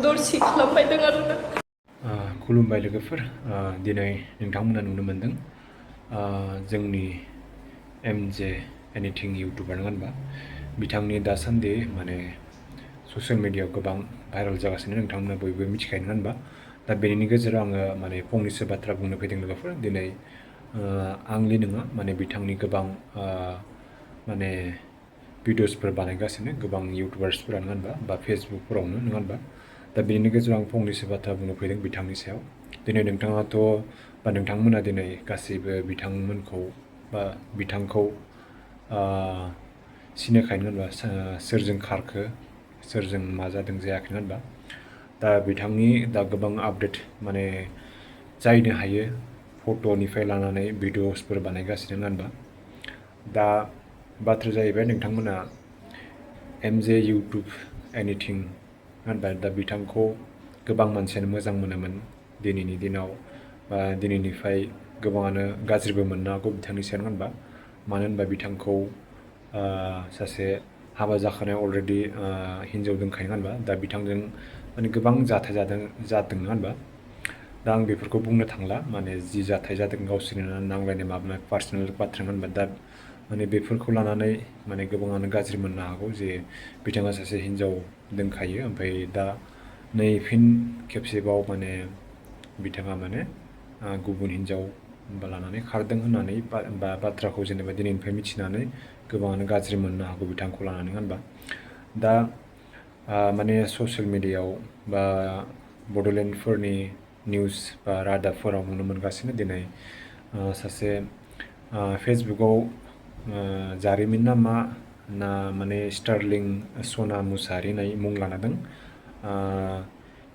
दरसि खालामफैदों आरोना। खुलुमबाय लोगोफोर, दिनै नोंथांमोना नुनो मोनदों जोंनि एमजे एनिथिं इउटुबार नङा होनबा, बिथांनि दासान्दि माने ससियेल मिडियायाव गोबां भाइरेल जागासिनो, नोंथांमोना बयबो मिथिखायो नङा होनबा। दा बेनि गेजेराव आङो माने फंनैसो बाथ्रा बुंनो फैदों लोगोफोर। दिनै आंनि नङा, माने बिथांनि गोबां माने भिडिअसफोर बानायगासिनो गोबां इउटुबार्सफोरा नङा होनबा, बा फेसबुकफोरावनो नङा होनबा। दा बेनि गेजेराव आं फंनैसो बाथ्रा बुंनो फैदों बिथांनि सायाव। दिनै नोंथाङाथ' बा नोंथांमोना दिनै गासैबो बिथांमोनखौ बा बिथांखौ सिनायखायो नङा होनबा, सोरजों खारखो, सोरजों मा जादों जायाखै नङा होनबा। दा बिथांनि दा गोबां आपडेट माने जायनो हायो फट'निफ्राय लानानै भिडिअसफोर बानायगासिनो नङा होनबा। दा बाथ्राया जाहैबाय, नोंथांमोना एमजे इउटुब एनिथिं होनबा दा बिथांखौ गोबां मानसियानो मोजां मोनोमोन दिनैनि दिनाव, बा दिनैनिफ्राय गोबाङानो गाज्रिबो मोननो हागौ बिथांनि सायाव नङा होनबा। मानो होनबा बिथांखौ सासे हाबा जाखानाय अलरेडि हिन्जाव दंखायो नङा होनबा। दा बिथांजों माने गोबां जाथाय जादों नङा होनबा। दा आं बेफोरखौ बुंनो थांला, माने जि जाथाय जादों गावसोरनो नांलायनाय माबानाय पार्सनेल बाथ्रा नङा होनबा। दा माने बेफोरखौ लानानै माने गोबाङानो गाज्रि मोननो हागौ जे बिथाङा सासे हिन्जाव दंखायो, ओमफ्राय दा नै फिन खेबसेबाव माने बिथाङा माने गुबुन हिन्जाव लानानै खारदों होननानै बा बाथ्राखौ जेनेबा दिनैनिफ्राय मिथिनानै गोबाङानो गाज्रि मोननो हागौ बिथांखौ लानानै होनबा। दा माने ससियेल मिडियायाव बा बड'लेण्डफोरनि निउस बा रादाबफोराव नुनो मोनगासिनो दिनै सासे फेसबुकाव जारिमिन ना माने स्टारलिं सना मुसाहारि होननाय मुं लाना दं।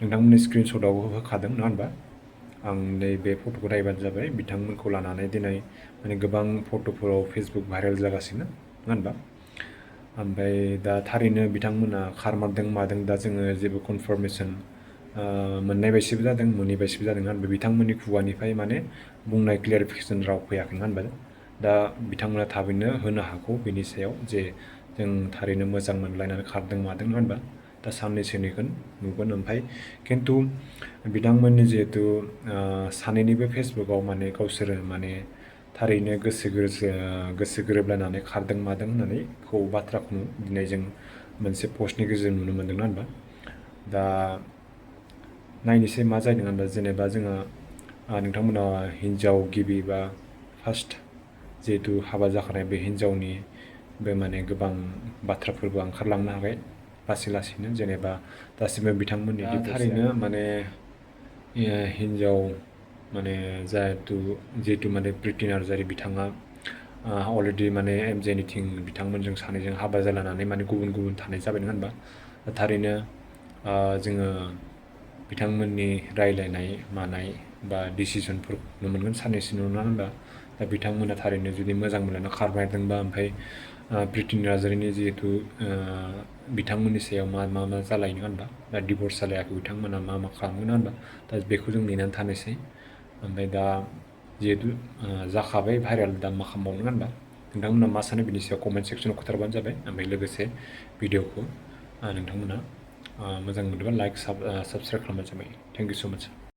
नोंथांमोननि स्क्रिनशटआव होखादों नङा होनबा। आं नैबे फट'खौ नायबानो जाबाय, बिथांमोनखौ लानानै दिनै माने गोबां फट'फोराव फेसबुक भाइरेल जागासिनो नङा होनबा। ओमफ्राय दा थारैनो बिथांमोना खारमारदों मादों दा जोङो जेबो कनफार्मेसन मोननाय बायदिबो जादों, मोनै बायदिबो जादों होनबा। बिथांमोननि खुगानिफ्राय माने बुंनाय क्लियारिफिकेसन राव फैयाखै नङा होनबा। दा बिथांमोना थाबैनो होनो हागौ बेनि सायाव जे जों थारैनो मोजां मोनलायनानै खारदों मादों नङा होनबा। दा साननैसो नुगोन। ओमफ्राय खिन्थु बिथांमोननि जिहेथु सानैनिबो फेसबुकाव माने गावसोरो माने थारैनो गोसो गोरोबलायनानै खारदों मादों होननानै बाथ्राखौ दिनै जों मोनसे पस्टनि गेजेरजों नुनो मोनदों नङा होनबा। दा नायनोसै मा जादों होनबा। जेनेबा जोङो नोंथांमोना हिन्जाव गिबि बा फार्स्ट जिहेतु हाबा जाखानाय बे हिन्जावनिबो माने गोबां बाथ्राफोरबो ओंखारलांनो हाबाय लासै लासैनो, जेनेबा दासिमबो बिथांमोननि थारैनो माने हिन्जाव माने जिहेतु माने प्रिति नार्जारि बिथाङा अलरेडि माने एमजे एनिथिं बिथांमोनजों सानैजों हाबा जालायनानै माने गुबुन गुबुन थानाय जाबाय नङा होनबा। थारैनो जोङो बिथांमोननि रायलायनाय मानाय बा डिसिसनफोर नुनो मोनगोन साननैसो नुनो होनबा। दा बिथांमोना थारैनो जुदि मोजां मोनलायना खारबायदोंबा, ओमफ्राय प्रिति नार्जारिनि जिहेतु बिथांमोननि सायाव मा जालायो नङा होनबा। दा डिभर्स जालायाखै बिथांमोना मा खालामगोन होनबा। दा बेखौ जों नेनानै थानोसै। ओमफ्राय दा जिहेतु जाखाबाय भाइरेल, दा मा खालामबावनो होनबा। नोंथांमोना मा सानो बिनि सायाव कमेन्ट सेक्सनाव खोथाबानो जाबाय। ओमफ्राय लोगोसे भिडिअखौ नोंथांमोना मोजां मोनोबा लाइक साबस्क्राइब खालामबानो जाबाय। थेंक इउ स' माच।